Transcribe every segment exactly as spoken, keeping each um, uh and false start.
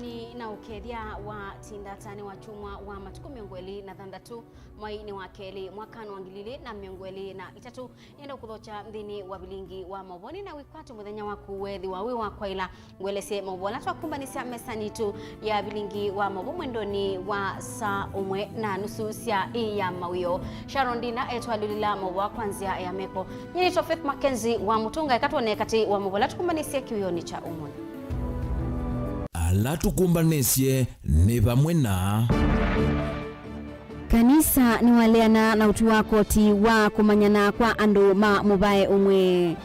Nĩ na ũkethya wa tindatanĩ wa kyumwa wa matukũ mĩongo ĩlĩ na thanthatũ, mwai nĩ wa kelĩ, mwakanĩ wa ngili ilĩ na mĩongo ĩlĩ na itatũ. Nĩenda kũthokya nthĩnĩ wa vilingi wa maũvoo. Nĩ na wĩkwatyo mũthenya waku weethĩwa wĩ wa kwaĩla. Ngũelesye maũvoo ala twakumbanĩsya mesanĩ itũ ya vilingi wa maũvoo mwendonĩ wa saa ũmwe na nusu sya ĩ ya mawĩoo. Sharon Ndila etwalũlila maũvoo kwa nzĩa ya meko. Nyie nĩtwa Faith Mackenzie wa Mũtũnga, eka twone katĩ wa maũvoo ala tũkumbanĩsye kĩwĩonĩ kya ũmũnthĩ. Ala tũkumbanĩsye nĩ vamwe na. Kanisa nĩwaleana na ũtwi wa koti wa kũmanyana kwa andũ ma mũvae ũmwe.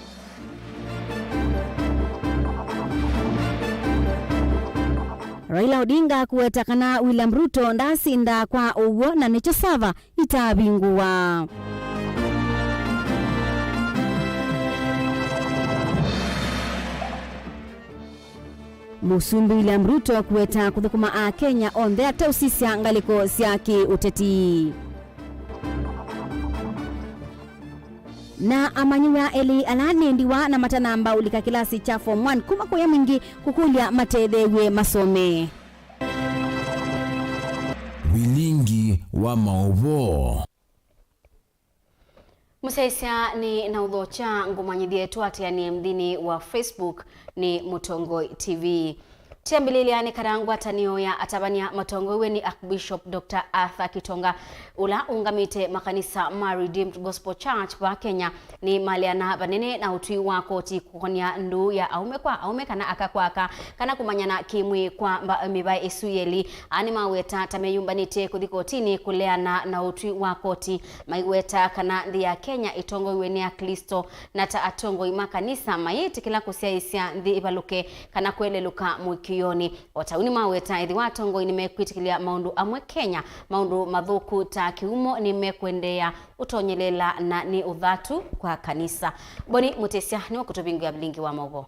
Raila Odinga kũweta kana William Ruto ndasinda kwa ũw'o na nĩkyo sava itavingũwa. Mũsumbĩ William Ruto kũweta kũthũkũma Akenya onthe ateũsisya ngalĩko sya kĩ-ũteti. Na amanyĩw'a elĩ ala nĩ ndiwa na matanamba ũlika kĩlasi kya form one kuma kũya mwingĩ kũkũlya matetheew'e masome. Vilingi wa maũvoo. Mũsyaĩĩsya nĩ na ũthokya ngũmanyĩthye tũatĩanĩe nthĩnĩ wa Facebook nĩ Mũtongoi T V. Tũyambĩlĩlya nĩ kana ngwatanĩo ya atavany'a matongoew'e nĩ Archbishop Doctor Arthur Kitonga, ũla ũũngamĩte makanisa ma Redeemed Gospel Church va Kenya, nĩmaleana vanene na ũtwi wa koti kũkonya ndũũ ya aũme kwa aũme kana aka kwa aka, kana kũmanyana kĩ-mwĩĩ kwa mba-, mĩvaĩ ĩsu yelĩ. Aa nĩmaweta ta meyũmbanĩtye kũthi kotinĩ kũleana na ũtwi wa koti, maiweta kana nthĩ ya Kenya ĩtongoew'e nĩ Aklĩsto, na ta atongoi ma kanisa mayĩtĩkĩla kũsyaĩĩsya nthĩ ĩvalũke kana kwelelũka mũĩkĩĩonĩ. O ta ũu nĩmaweta ethĩwa atongoi nĩmekwĩtĩkĩlya maũndũ amwe Kenya, maũndũ mathũku ta kĩumo nĩmekũendeea ũtonyelela na nĩ ũthatu kwa kanisa. Boni Mũtĩsya nĩwe kũtũvingũĩa vilingi wa maũvoo.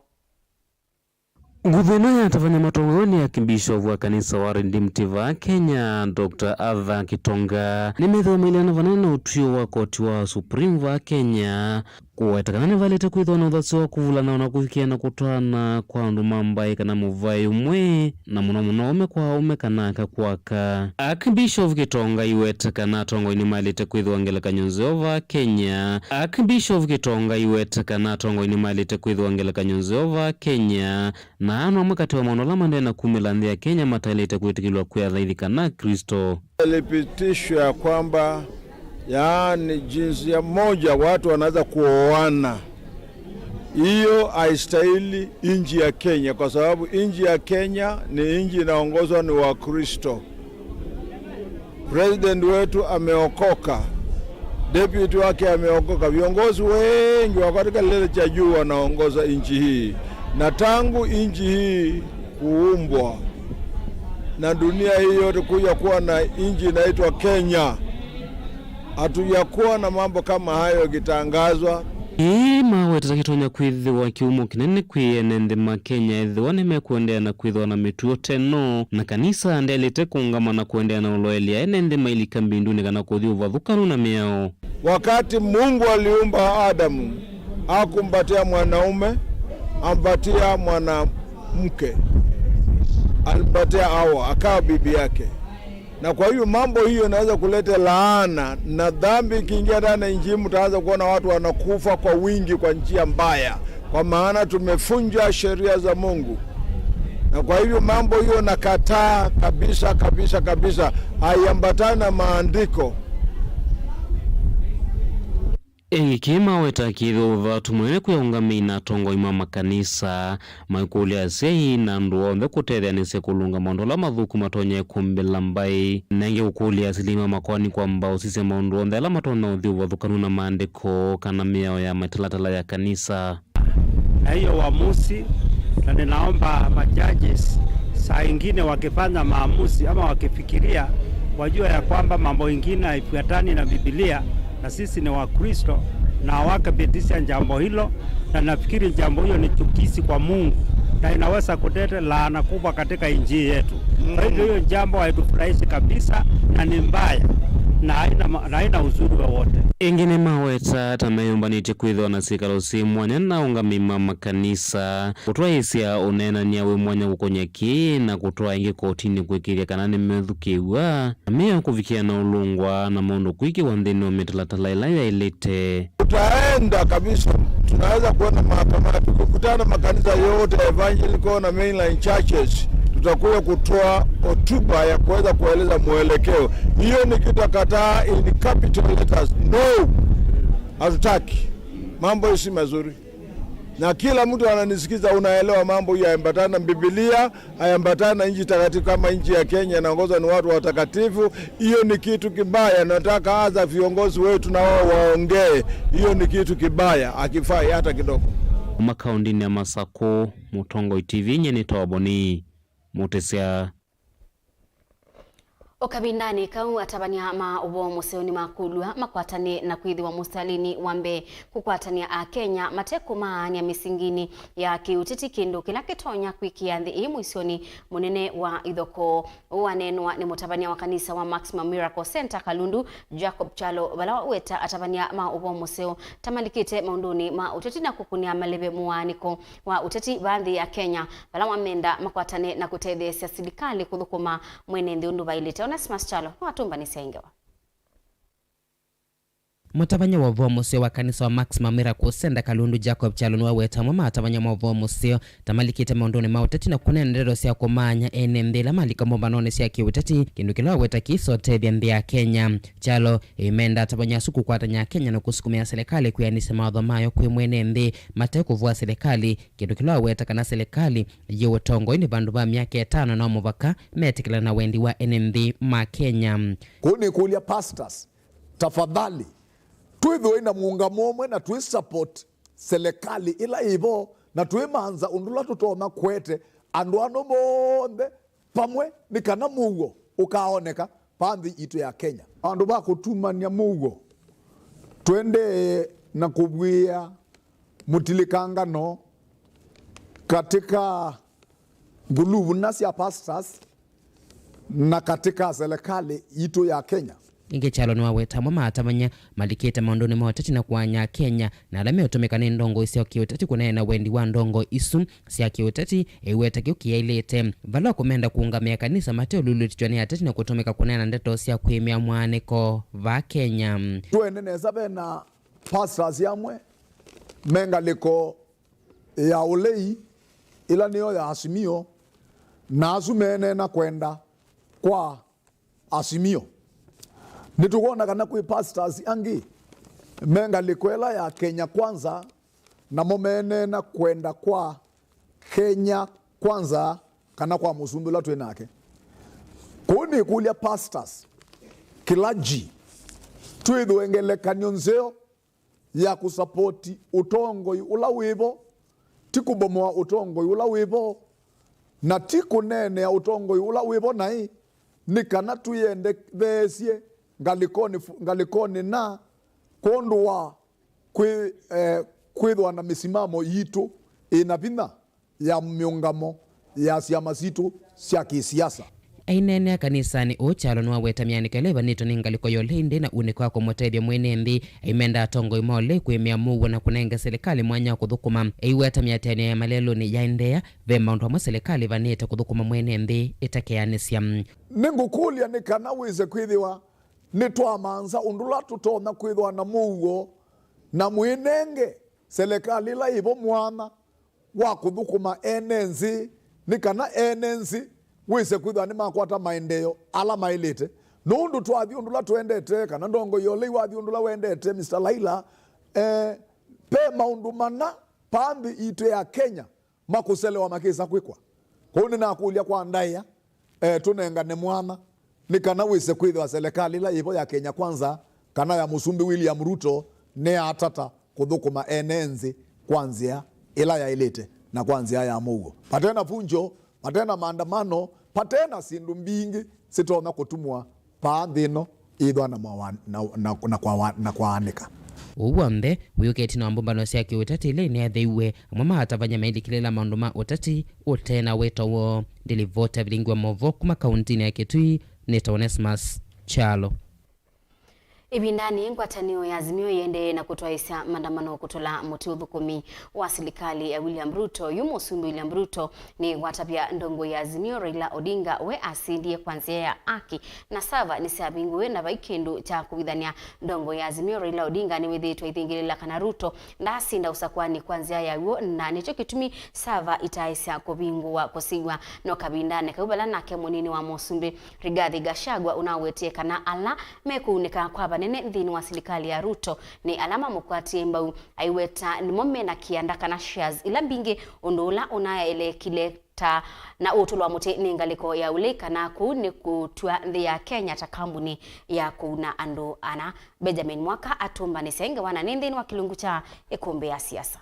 Nguthu ĩno ya atavany'a matongoew'e nĩ Archbishop wa kanisa wa Redeemed va Kenya, Doctor Arthur Kitonga, nĩmethĩwa maileana vanene na ũtw'ĩo wa koti wa Supreme va Kenya, kũweta kana nĩvaĩlĩte kwĩthĩwa na ũthasyo wa kũvulana o na kũvikĩa na kũtwaana kwa andũ ma mbaĩ kana mũvaĩ ũmwe, na mũno mũno aũme kwa aũme kana aka kwa aka. Archbishop Kitonga aiweta kana atongoi nĩmaĩlĩte kwĩthĩwa ngelekany'o nzeo va Kenya. Archbishop Kitonga aiweta kana atongoi nĩmaĩlĩte kwĩthĩwa ngelekany'o nzeo va Kenya, na aa no amwe katĩ wa maũndũ ala maendee na kumĩla nthĩ ya Kenya mataĩlĩte kwĩtĩkĩlw'a kwĩ athaithi kana Aklĩsto. Ilipitishwa ya kwamba, yaani, jinsia moja watu wanaweza kuoana. Hiyo haistahili nchi ya Kenya, kwa sababu nchi ya Kenya ni nchi inaongozwa ni Wakristo. President wetu ameokoka, deputy wake ameokoka, viongozi wengi wako katika kilele cha juu wanaongoza nchi hii, na tangu nchi hii kuumbwa na dunia hii yote kuja kuwa na nchi inaitwa Kenya, hatujakuwa na mambo kama hayo ikitangazwa. Ĩĩ, mawetete kĩtonya kwĩthĩwa kĩumo kĩnene kwĩ ene nthĩ ma Kenya ethĩwa nĩmekũendeea na kwĩthĩwa na mĩtuo ta ĩno, na kanisa ndyaĩlĩte kũũngama na kũendeea na ũloelya ene nthĩ mailika mbindunĩ kana kũthi ũvathũkanu na mĩao. Wakati Mungu aliumba Adamu, hakumpatia mwanaume, ampatia mwanamke. Alimpatia Hawa, akawa bibi yake. Na kwa hivyo mambo hiyo inaweza kuleta laana na dhambi ikiingia ndani ya nchi, mtaanza kuona watu wanakufa kwa wingi kwa njia mbaya, kwa maana tumevunja sheria za Mungu. Na kwa hivyo mambo hiyo nakataa kabisa, kabisa, kabisa. Haiambatani na maandiko. Ĩngĩ kĩĩ maweta kĩthĩwa ũthatu mũnene kwĩ aũngamĩi na atongoi ma makanisa, maikũlya asyai na andũ onthe kũtetheanĩsya kũlũnga maũndũ ala mathũku matonya ĩkũmbĩla mbaĩ, na ĩngĩ kũkũlya asilingi ma makoani kwamba ũsisya maũndũ onthe ala matonya ũthi ũvathũkanu na maandĩko kana mĩao ya mĩtalatala ya kanisa. Na hiyo uamuzi, na ninaomba ma judges saa ingine wakifanya maamuzi ama wakifikiria, wajue ya kwamba mambo ingine haifuatani na Biblia, na sisi ni Wakristo, na wakapitisha jambo hilo, na nafikiri jambo hiyo ni chukizi kwa Mungu, na inaweza kuleta laana kubwa katika nchi yetu. Kwa hivyo hiyo jambo haitufurahishi kabisa na ni mbaya. na haina ma-, na haina uzuri wowote. Ĩngĩ nĩmaweta ta meyũmbanĩtye kwĩthĩwa na syĩkalo syĩ mwanya na aũngamĩi ma makanisa, kũtwaĩĩsya ũneenany'a wĩ mwanya kũkony'a kĩĩ na kũtwaa ĩngĩ kotinĩ kũĩkĩĩthya kana nĩmethukĩĩw'a na mĩao kũvikĩa na ũlũngwa na maũndũ kwĩkĩwa nthĩnĩ wa mĩtalatala ĩla yaĩlĩte. Tutaenda kabisa, tunaweza kwenda mahakamani, tukikutana makanisa yote ya evangelical na mainline churches, tutakuja kutoa hotuba ya kuweza kueleza mwelekeo. Hiyo ni kitu kataa in capital letters. No, hatutaki. Mambo hii si mazuri. Na kila mtu ananisikiza, unaelewa mambo hii hayaambatani na Biblia, hayaambatani na nchi takatifu kama nchi ya Kenya inaongozwa ni watu watakatifu. Hiyo ni kitu kibaya. Nataka hasa viongozi wetu na wao waongee. Hiyo ni kitu kibaya, hakifai hata kidogo. Kuma kaũntĩnĩ ya Masakũ, Mũtongoi T V, nyie nĩtawa Boni Mũtĩsya. O kavindanĩ kau, atavany'a ma ũvoo mũseo nĩmakũlw'a makwatanĩe na kwĩthĩwa mũsitalĩnĩ wa mbee kũkwatanĩa Akenya mate kũmaany'a mĩsinginĩ ya kĩũteti, kĩndũ kĩla kĩtonya kwĩkĩa nthĩ ĩĩ mũisyonĩ mũnene wa ithokoo. Ũũ waneenwa nĩ mũtavany'a wa kanisa wa Maximum Miracle Center Kalundu, Jacob Kyalo, vala waweta atavany'a ma ũvoo mũseo ta malikĩte maũndũnĩ ma ũteti na kũkũnĩa maleve mũaanĩko wa ũteti vaa nthĩ ya Kenya, vala wamenda makwatane na kũtetheesya silikalĩ kũthũkũma mwene nthĩ ũndũ vaĩlĩte. Onesmus Kyalo nĩwatũmbanĩsya ĩ ngewa. Mũtavany'a wa ũvoo mũseo wa kanisa wa Maximum Miracle Center Kalundu, Jacob Kyalo, nĩwaweta amwe ma atavany'a ma ũvoo mũseo ta malikĩte maũndũnĩ ma ũteti na kũneena ndeto sya kũmaany'a ene nthĩ ĩla malika mbũmbanonĩ sya kĩũteti, kĩndũ kĩla waweta kĩisotethya nthĩ ya Kenya. Kyalo ĩmenda atavany'a asu kũkwatany'a Akenya na kũsukumĩa silikalĩ kwĩanĩsya mawatho mayo kwĩ mwene nthĩ mate kũvũa silikalĩ, kĩndũ kĩla waweta kana silikalĩ yĩ ũtongoi nĩ vandũ va myaka ĩtano no mũvaka metĩkĩlana na wendi wa ene nthĩ ma Kenya. Kũu nĩkũlya pastors, tafadhali, twĩthĩwe na mũũngamo ũmwe na twĩ support silikalĩ ĩla ĩvo, na twĩmanza ũndũ ũla tũtonya kũete andũ ano monthe vamwe, nĩ kana mũuo ũkaoneka vaa nthĩ itũ ya Kenya. Andũ va kũtumany'a mũuo, tũendee na kũvw'ĩa mũtilĩkangano katĩ ka nguluvu na sya pastors na katĩ ka silikalĩ itũ ya Kenya. Ĩngĩ Kyalo nĩwaweta amwe ma atavany'a malikĩte maũndũnĩ ma ũteti na kũaany'a Akenya na ala meũtũmĩka nĩ ndongoi sya kĩũteti kũneena wendi wa ndongoi isu sya kĩũteti, ĩweta kĩu kĩyaĩlĩte vala kũmenda kũũngamĩa kanisa mateũlulutĩtw'a nĩ ateti na kũtũmĩka kũneena ndeto sya kwĩmĩa mwaanĩko vaa Kenya. Twene nesa, ve na pastors amwe me ngalĩko ya ũlei ĩla nĩyo ya Azimio, na asu meeneena kwenda kwa Azimio. Nĩtũkwona kana kwĩ pastors angĩ me ngalĩko ĩla ya Kenya Kwanza, namo meeneena kwenda kwa Kenya Kwanza kana kwa mũsumbĩ ũla twĩ nake. Kũu nĩkũlya pastors, clergy, twĩthĩwe ngelekany'o nzeo ya kũsapoti ũtongoi ũla wĩ vo, ti kũbomoa ũtongoi ũla wĩ vo, na ti kũneenea ũtongoi ũla wĩ vo naĩ, nĩ kana twĩendetheesye ngalĩkonĩ, ngalĩkonĩ na kwondũ wa kwĩ, eh, kwĩthwa na mĩsimamo yitũ ĩ na vinya ya mĩũngamo ya syama sitũ sya kĩsiasa. Aineenea kanisanĩ ũũ, Kyalo nĩwaweta mĩanĩko ĩla ĩvanĩtwe nĩ ngalĩko ya ũlei ndĩ na unĩko wa kũmũtethya mwene nthĩ. Aimenda atongoi ma ũlei kwĩmĩa mũuo na kũnenga silikalĩ mwanya wa kũthũkũma. Aiweta mĩatĩanĩo ya malelũnĩ yaendeea, ve maũndũ amwe silikalĩ ĩvanĩte kũthũkũma mwene nthĩ ĩtakeanĩsya. Nĩngũkũlya nĩ kana wĩse kwĩthĩwa nĩtwamanza ũndũ ũla tũtonya kwĩthwa na mũuo na mwĩnenge silikalĩ ĩla ĩvo mwanya wa kũthũkũma ene nthĩ, nĩ kana ene nthĩ wĩse kwĩthwa nĩmakwata maendeeo ala maĩlĩte. Nũndũ twathi ũndũ ũla twendete, kana ndongoi ya ũlei wathi ũndũ ũla wendete, Mister Laila, eh, ve maũndũ mana vaa nthĩ itũ ya Kenya makũselewa makĩsa kwĩkwa. Kwoou nĩnakũlya kwa ndaĩa, eh, tũnengane mwanya nĩ kana wĩse kwĩthĩwa silikalĩ ĩla yĩvo ya Kenya Kwanza kana ya Mũsumbĩ William Ruto nĩyatata kũthũkũma ene nthĩ kwa nzĩa ĩla yaĩlĩte na kwa nzĩa ya mũuo, vate na funjo, vate na maandamano, vate na syĩndũ mbingĩ sitonya kũtumwa vaa nthĩ ĩno ĩthwa na mawa-, na, na, na kwawa-, na kwaanĩka. Ũu w'onthe wĩũka ĩtina wa mbũmbano sya kĩũteti ila ineethĩiwe, amwe ma atavany'a mailikĩlĩla maũndũ ma ũteti ũte na wĩto woo. Ndilivota vilingi wa maũvoo kuma kauntinĩ ya Kitui, nĩtawa Onesmus Kyalo. Ĩvindanĩ, ngwatanĩo ya Azimio yĩendee na kũtwaĩĩsya maandamano kũtũla mũtĩ ũthũkũmi wa silikalĩ ya William Ruto. Yu Mũsumbĩ William Ruto nĩwatavya ndongoi ya Azimio Raila Odinga we asindie kwa nzĩa ya haki, na sava nĩsyavingũiwe na vai kĩndũ kya kũvithany'a. Ndongoi ya Azimio Raila Odinga nĩwĩthĩĩtwe aithingĩlĩla kana Ruto ndaasinda ũsakũanĩ kwa nzĩa ya w'o, na nĩkyo kĩtumi sava itaaĩsya kũvingũwa kũsiw'a. No kavindanĩ kau, vala nake mũnini wa Mũsumbĩ Rigathi Gachagua ũnawetie kana ala mekũunĩka kwa vanene nthĩnĩ wa silikalĩ ya Ruto nĩ ala mamũkwatie mbau, aiweta nĩmo mena kĩanda kana shares ila mbingĩ, ũndũ ũla ũnaelekile ta na ũtũlwa mũtĩ nĩ ngalĩko ya ũlei kana kũu nĩ kũtw'a nthĩ ya Kenya ta kambuni ya kũuna andũ ana. Benjamin Mwaka atũmbanĩsya ĩngewa na nĩ nthĩnĩ wa kĩlungu kya ĩkũmbĩ ya siasa.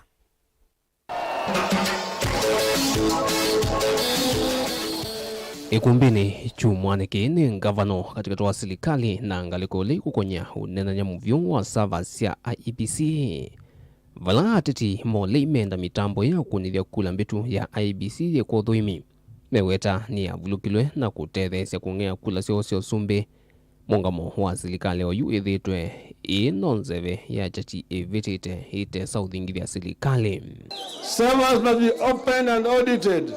Ĩkũmbĩnĩ kyumwanĩ kĩĩ nĩ ngavano katĩkatĩ wa silikalĩ na ngalĩko ũlei kũkony'a ũneenany'a mũvyũ wa sava sya I E B C, vala ateti ma ũlei menda mĩtambo ya kũnĩthya kula mbĩtu ya I E B C yĩkwa ũthũĩmi. Meweta nĩyavulũkilwe na kũtetheesya kũng'ea kula syoo sya ũsumbĩ. Mũngamo wa silikalĩ oyu ĩthĩĩtwe ĩĩ no nzeve ya kyati ĩvĩtĩte ĩtesa ũthingithya silikalĩ. Servers must be opened and audited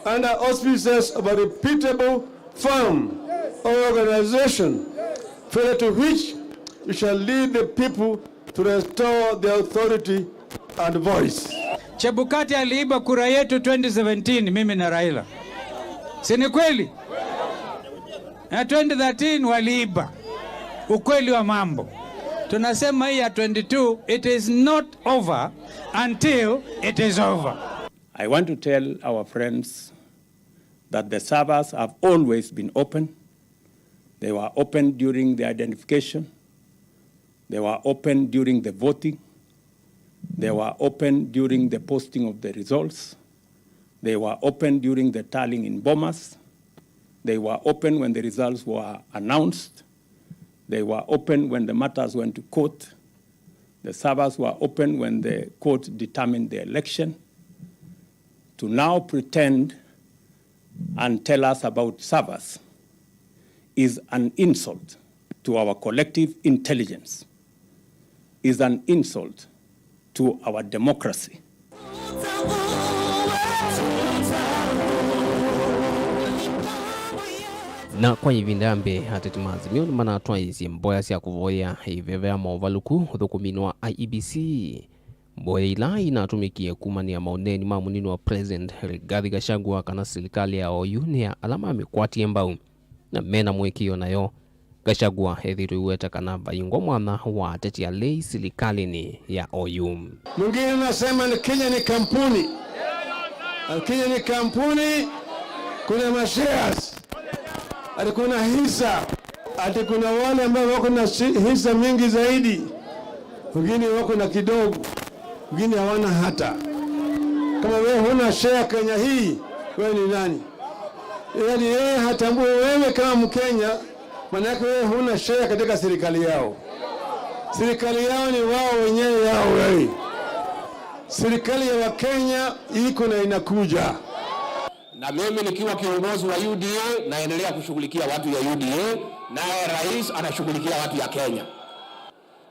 under auspices of a reputable firm or organization, further to which we shall lead the people to restore their authority and voice. Chebukati aliiba kura yetu twenty seventeen, mimi na Raila. Si ni kweli? Na twenty thirteen waliiba. Ukweli wa mambo. Tunasema hii ya twenty-two, it is not over until it is over. I want to tell our friends that the servers have always been open. They were open during the identification. They were open during the voting. They were open during the posting of the results. They were open during the tallying in Bomas. They were open when the results were announced. They were open when the matters went to court. The servers were open when the court determined the election. To now pretend and tell us about servers is an insult to our collective intelligence, is an insult to our democracy. Na kwa ĩvinda ya mbee, ateti ma Azimio nĩmanatwaĩĩsye mboya sya kũvoyea ĩveva ya maũvalũku ũthũkũminĩ wa I E B C. Mboya ila inatũmĩkie kumanĩa maũneeni ma mũnini wa President Rigathi Gachagua kana silikalĩ ya oyu nĩ ya ala mamĩkwatie mbau na mena mũĩkĩĩo nayo. Gachagua ethĩĩtwe aiweta kana vaingwa mwanya wa ateti alei silikalĩnĩ ya oyu. Mwingine anasema ni Kenya ni kampuni. Na Kenya ni kampuni, kuna mashares, ati kuna hisa, ati kuna wale ambao wako na shi-, hisa mingi zaidi, wengine wako na kidogo, wengine hawana hata. Kama wewe huna share Kenya hii, wewe ni nani? Yaani yeye hatambui wewe kama Mkenya, maanake wewe huna share katika serikali yao. Serikali yao ni wao wenyewe yao, wewe. Serikali ya Wakenya iko na inakuja. Na mimi nikiwa kiongozi wa U D A, naendelea kushughulikia watu ya U D A, naye rais anashughulikia watu ya Kenya.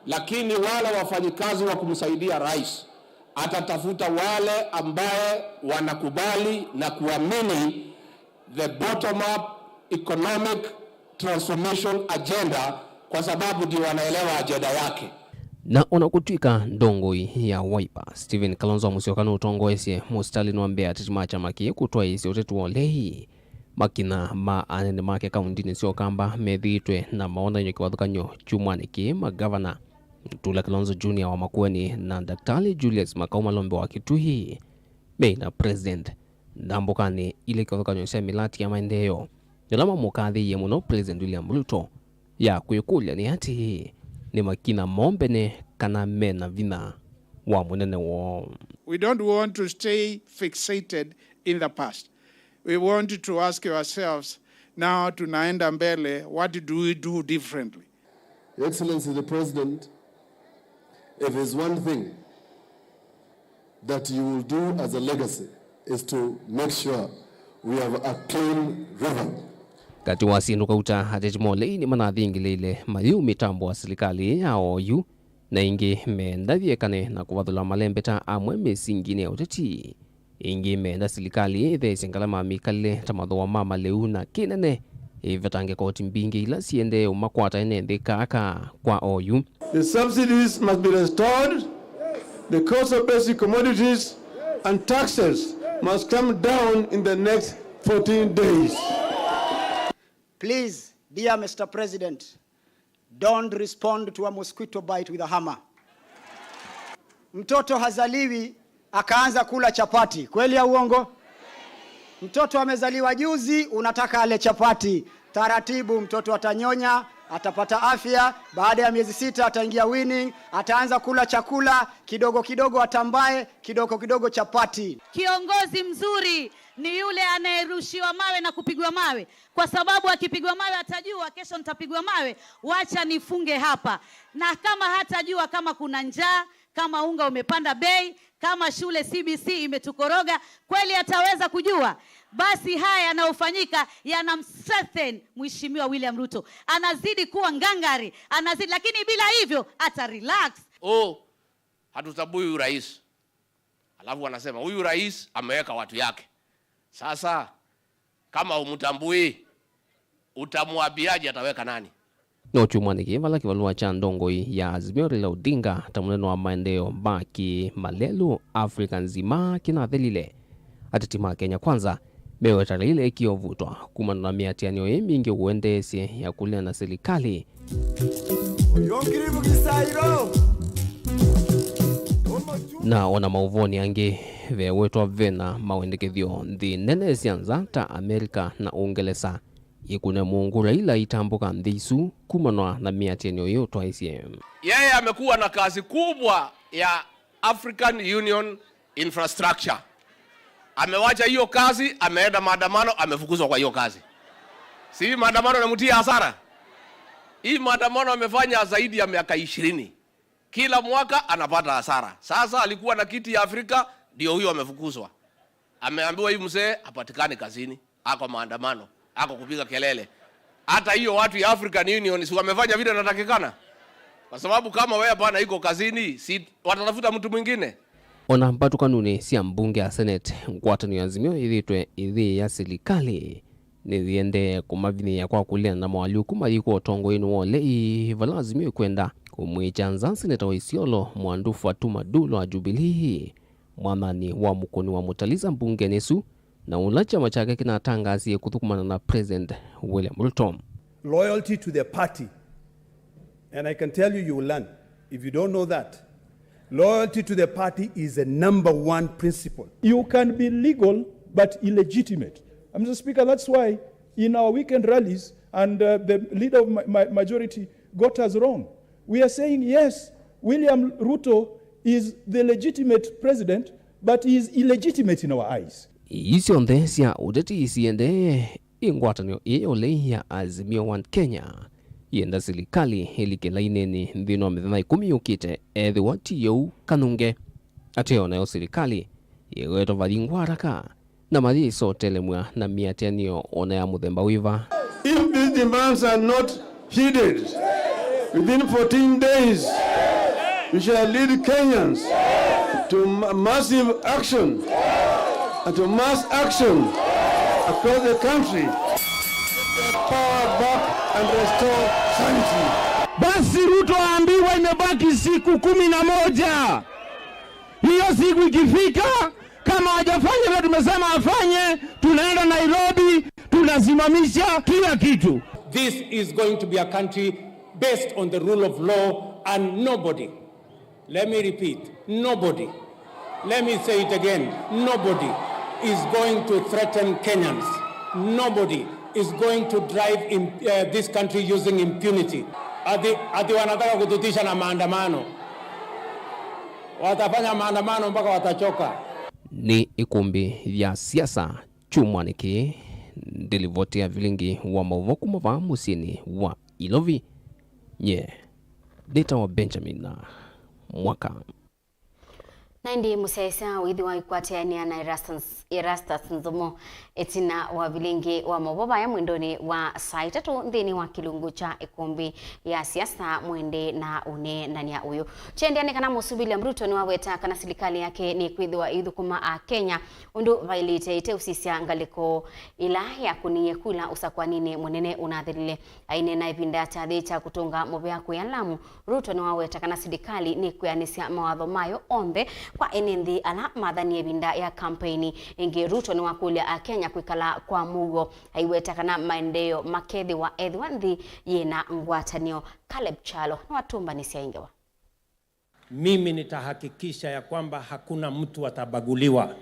Lakini wale wafanyikazi wa kumsaidia rais, atatafuta wale ambaye wanakubali na kuamini the bottom up economic transformation agenda, kwa sababu ndio wanaelewa agenda yake. Na ona kũtw'ĩka ndongoi ya Wiper, Stephen Kalonzo Musyoka nũtongoesye mũsitalĩnĩ wa mbee ateti ma kyama kĩĩ kũtwaĩĩsya ũteti wa ũlei. Makinya ma anene make kaũntĩnĩ sya Ũkamba methĩĩtwe na mawonany'o kĩvathũkany'o kyumwanĩ kĩĩ, magavana Mutula Kilonzo Junior wa Makueni na Daktari Julius Makau Malombe wa Kitui meĩ na President ndambũkanĩ ilĩ kĩvathũkany'o sya mĩlati ya maendeeo, yĩla mamũkathĩĩie mũno President William Ruto ya kwĩkũlya nĩ atĩĩ, nĩ makinya moo mbene kana mena vinya wa mũnene woo. We don't want to stay fixated in the past. We want to ask ourselves, now tunaenda mbele, what do we do differently? Your Excellency the President, if there's one thing that you will do as a legacy is to make sure we have a clean river. Katĩ wa syĩndũ kauta, ateti ma ũlei nĩmanathingĩlĩile mayĩu mĩtambo ya silikalĩ ya oyu, na ĩngĩ meenda yĩekane na kũvathũla malembeta amwe mĩsinginĩ ya ũteti. Ĩngĩ meenda silikalĩ ĩtheesye ngalama ya mĩkalĩle ta mathooa ma malĩu na kĩnene ĩvetange koti mbingĩ ila siendee ũmakwata ene nthĩ kaaka kwa oyu. The subsidies must be restored. The cost of basic commodities and taxes must come down in the next fourteen days. Please, dear Mister President, don't respond to a mosquito bite with a hammer. Mtoto hazaliwi akaanza kula chapati, kweli au uongo? Mtoto amezaliwa juzi, unataka ale chapati. Taratibu, mtoto atanyonya, atapata afya, baada ya miezi sita ataingia weaning, ataanza kula chakula, kidogo kidogo atambae, kidogo kidogo chapati. Kiongozi mzuri ni yule anayerushiwa mawe na kupigwa mawe, kwa sababu akipigwa mawe atajua, "Kesho nitapigwa mawe, wacha nifunge hapa." Na kama hatajua kama kuna njaa, kama unga umepanda bei, kama shule C B C imetukoroga, kweli ataweza kujua? Basi haya yanayofanyika yanamstrengthen Mheshimiwa William Ruto. Anazidi kuwa ngangari, anazidi, lakini bila hivyo ata relax. Oh, hatutambui huyu rais. Alafu wanasema, "Huyu rais ameweka watu yake." Sasa, kama humtambui, utamwambiaje ataweka nani? No kyumwanĩ kĩĩ vala kĩvalũa kya ndongoi ya Azimio Raila Odinga ta mũnene wa maendeeo ma kĩ-malelũ Africa nzima kĩnathelile, ateti ma Kenya Kwanza meweta Raila ĩkĩovutwa kumana na mĩatĩanĩo ĩĩ mingĩ ũendeesye ya kũlea na silikalĩ. Na ona maũvoonĩ angĩ, vewetwa vena mawendekethyo nthĩ nene sya nza ta Amerika na Ũngelesa ikũne mũngũ Raila itambũka nthĩ isu kumana na mĩatĩanĩo ĩĩ ũtwaĩsye. Yeye amekuwa na kazi kubwa ya African Union infrastructure. Amewacha hiyo kazi, ameenda maandamano, amefukuzwa kwa hiyo kazi. Si hii maandamano inamtia hasara? Hii maandamano amefanya zaidi ya miaka ishirini. Kila mwaka anapata hasara. Sasa alikuwa na kiti ya Afrika, ndio huyo amefukuzwa. Ameambiwa hii mzee hapatikani kazini, ako maandamano, ako kupiga kelele. Hata hiyo watu ya African Union si wamefanya vile inatakikana? Kwa sababu kama wewe bwana iko kazini, si watatafuta mtu mwingine? Ona mbatũkanunĩ sya mbunge ya Senate, ngwatanĩo ya Azimio ĩthĩtwe ĩthĩĩa silikalĩ nĩyĩendee kũmavinyĩĩa kwa kũleana na moalyũku mayĩkw'a ũtongoinĩ wa ũlei, vala Azimio ĩkwenda kũmwĩkya nza seneta wa Isiolo Mwandu Fatuma Dul wa Jubilee, mwathani wa Mũkũni wa Mũtalisa mbungenĩ ĩsu, na ũla kyama kyake kĩnatangaasie kũthũkũmana na President William Ruto. Loyalty to the party. And I can tell you, you will learn if you don't know that. Loyalty to the party is the number one principle. You can be legal but illegitimate. Mister Speaker, that's why in our weekend rallies, and uh, the leader of my, my majority got us wrong. We are saying, yes, William Ruto is the legitimate president, but he is illegitimate in our eyes. Ii syonthe sya ũteti siendee, ĩ ngwatanĩo ĩĩ ya ũlei ya Azimio One Kenya yĩenda silikalĩ ĩlike lainĩnĩ nthĩnĩ wa mĩthenya ĩkũmi yũkĩte, ethĩwa ti ũu, kanunge. Ateo nayo silikalĩ yĩwetwa vathi ngwaraka na mayĩsotelemw'a na mĩatĩanĩo ona ya mũthemba wĩva. If these demands are not heeded, within fourteen days, we shall lead Kenyans to ma-, massive action and to mass action across the country. Power back and restore sanity. Basi Ruto aambiwa imebaki siku kumi na moja. Hiyo siku ikifika, kama hajafanya vile tumesema afanye, tunaenda Nairobi, tunasimamisha kila kitu. This is going to be a country based on the rule of law and nobody, let me repeat, nobody, let me say it again, nobody is going to threaten Kenyans. Nobody is going to drive in, uh, this country using impunity. Ati, ati wanataka kututisha na maandamano. Watafanya maandamano mpaka watachoka. Nĩ ĩkũmbĩ ya siasa kyumwanĩ kĩĩ, ndĩlivoti ya vilingi wa maũvoo kuma vaa mũsyĩnĩ wa Ilovi. Nye nĩtawa Benjamin Mwaka. Na ĩndĩ mũsyaĩĩsya ũithi wa ikwatĩanĩa na Erastus Erastus Nthumo. Ĩtina wa vilingi wa maũvoo vaya mwendonĩ wa saa itatũ nthĩnĩ wa kĩlungu kya ĩkũmbĩ ya siasa mwendĩ na ũneenany'a ũyũ. Kyendea nĩ kana Mũsumbĩ William Ruto nĩwaweta kana silikalĩ yake nĩkwĩthĩwa ĩithũkũma Akenya ũndũ vaĩlĩte ĩteũsisya ngalĩko ĩla yakũnie kula ũsakwaninĩ mũnene ũnathelile. Aineena ĩvinda ya kyathĩ kya kũtũnga mũvea kũya Lamu, Ruto nĩwaweta kana silikalĩ nĩkwĩanĩsya mawatho mayo onthe kwa ene nthĩ ala mathanie ĩvinda ya kampeini. Ĩngĩ, Ruto nĩwakũlya Akenya kwĩkala kwa mũuo, aiweta kana maendeeo makethĩwa ethĩwa nthĩ yĩna ngwatanĩo. Caleb Kyalo nĩwatũmbanĩsya ĩ ngewa. Mimi nitahakikisha ya kwamba hakuna mtu atabaguliwa.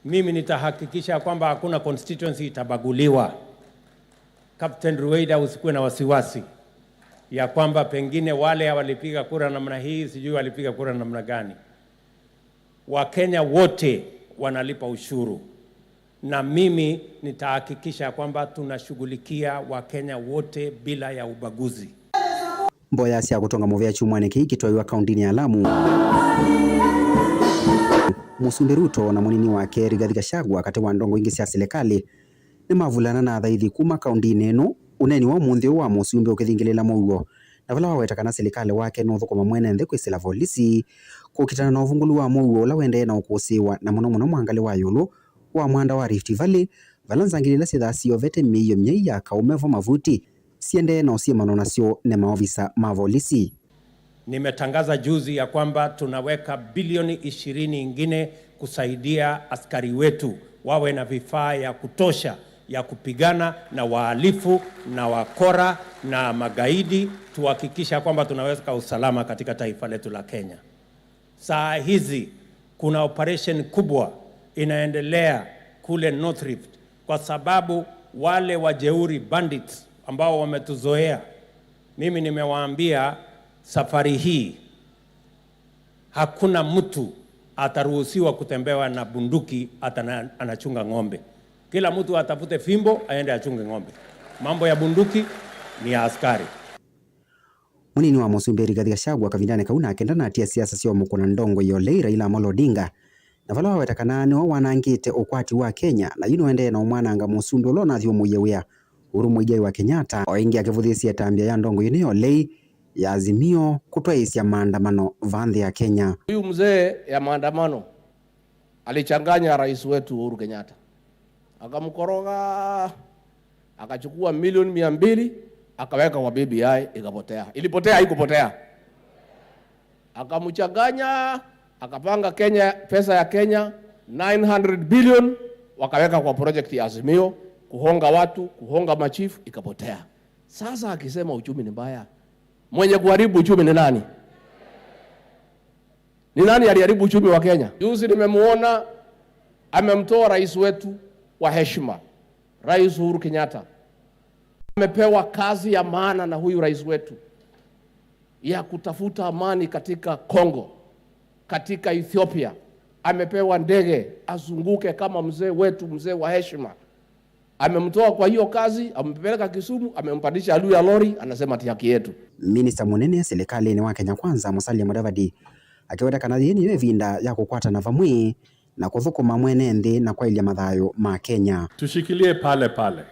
Mimi nitahakikisha ya kwamba hakuna constituency itabaguliwa. Captain Rueda, usikuwe na wasiwasi ya kwamba pengine wale walipiga kura namna hii, sijui walipiga kura namna gani. Wakenya wote wanalipa ushuru. Na mimi nitahakikisha kwamba tunashughulikia Wakenya wote bila ya ubaguzi. Mboya sya kũtonga mũvea kyumwanĩ kĩĩ ikĩtwaiwa kaũndĩnĩ ya Lamu. Mũsumbĩ Ruto na mũnini wake Rigathi Gachagua, katĩ wa ndongo ingĩ sya silikalĩ, nĩmavulana na athaithi kuma kaũndĩnĩ ĩno, ũneeni wa ũmũnthĩ ũũ wa mũsumbĩ ũkĩthingĩlĩla mũuo, na vala waweta kana silikalĩ wake nũthũkũma mwene nthĩ kwĩsĩla volisi kũkitana na ũvungũlu wa mũuo ũla ũendee na ũkũsĩĩwa, na mũno mũno mwangalĩ wa ĩũlũ wa mwanda wa Rift Valley, vala nzangili ila syĩthaa siovete mĩio myei ya kaũme vo mavuti siendee na ũsiĩmanwa nasyo nĩ maovisa ma volisi. Nimetangaza juzi ya kwamba tunaweka bilioni ishirini ingine kusaidia askari wetu wawe na vifaa ya kutosha ya kupigana na wahalifu na wakora na magaidi, tuhakikisha kwamba tunaweka usalama katika taifa letu la Kenya. Saa hizi kuna operation kubwa inaendelea kule North Rift kwa sababu wale wajeuri bandits ambao wametuzoea, mimi nimewaambia safari hii hakuna mtu ataruhusiwa kutembewa na bunduki hata na, anachunga ng'ombe. Kila mtu atafute fimbo aende achunge ng'ombe. Mambo ya bunduki ni ya askari. Mũnini wa mũsumbĩ Rigathi Gachagua kavindanĩ kau nake ndanatia siasa sya ũmũkũna ndongoi ya ũlei Raila Amolo Odinga, na vala waweta kana nĩwe wanangĩte ũkwati wa Kenya, na yu nĩũendee na ũmwananga mũsumbĩ ũla ũnathyũmũie wĩa Uhuru Muigai wa Kenyatta, o ĩngĩ akĩvũthĩĩsya ĩtambya ya ndongoi ĩno ya ũlei ya Azimio kũtwaĩĩsya maandamano vaa nthĩ ya Kenya. Huyu mzee ya maandamano alichanganya rais wetu Uhuru Kenyatta. Akamkoroga, akachukua milioni mia mbili, akaweka kwa B B I, ikapotea. Ilipotea, haikupotea? Akamchanganya, akapanga Kenya, pesa ya Kenya, nine hundred billion, wakaweka kwa project ya Azimio, kuhonga watu, kuhonga machifu, ikapotea. Sasa akisema uchumi ni mbaya, mwenye kuharibu uchumi ni nani? Ni nani aliharibu uchumi wa Kenya? Juzi nimemuona amemtoa rais wetu wa heshima, Rais Uhuru Kenyatta. Amepewa kazi ya maana na huyu rais wetu ya kutafuta amani katika Congo, katika Ethiopia. Amepewa ndege azunguke kama mzee wetu, mzee wa heshima. Amemtoa kwa hiyo kazi, amempeleka Kisumu, amempandisha juu ya lori, anasema ati haki yetu. Minista mũnene silikalĩnĩ wa Kenya Kwanza, Musalia Mudavadi, akĩweta kana yĩĩ nĩyo ĩvinda ya kũkwatana vamwe na kũthũkũma mwene nthĩ na kwaĩlya mathayũ ma Kenya. Tushikilie pale pale.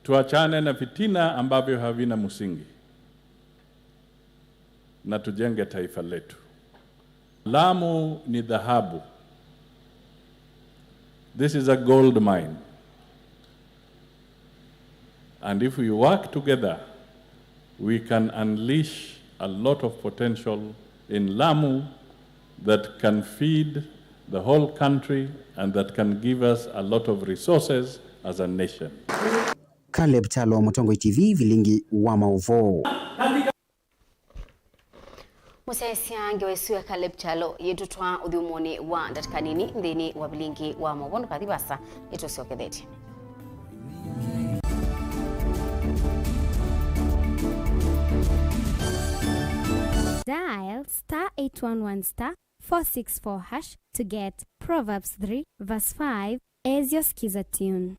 Tuachane na fitina ambavyo havina msingi. Na tujenge taifa letu. Lamu ni dhahabu. This is a gold mine. And if we work together, we can unleash a lot of potential in Lamu that can feed the whole country and that can give us a lot of resources as a nation. Caleb Kyalo, Mũtongoi T V, vilingi wa maũvoo. Mũsyaĩĩsya ngewa ĩsu ya Caleb Kyalo yĩtũtwaa ũthyũmũonĩ wa ndatĩka nini nthĩnĩ wa vilingi wa maũvoo. Ndũkathi vaasa, nĩtũsyokethetye. Dial star eight one one star four six four hash to get Proverbs three verse five as your Skiza tune.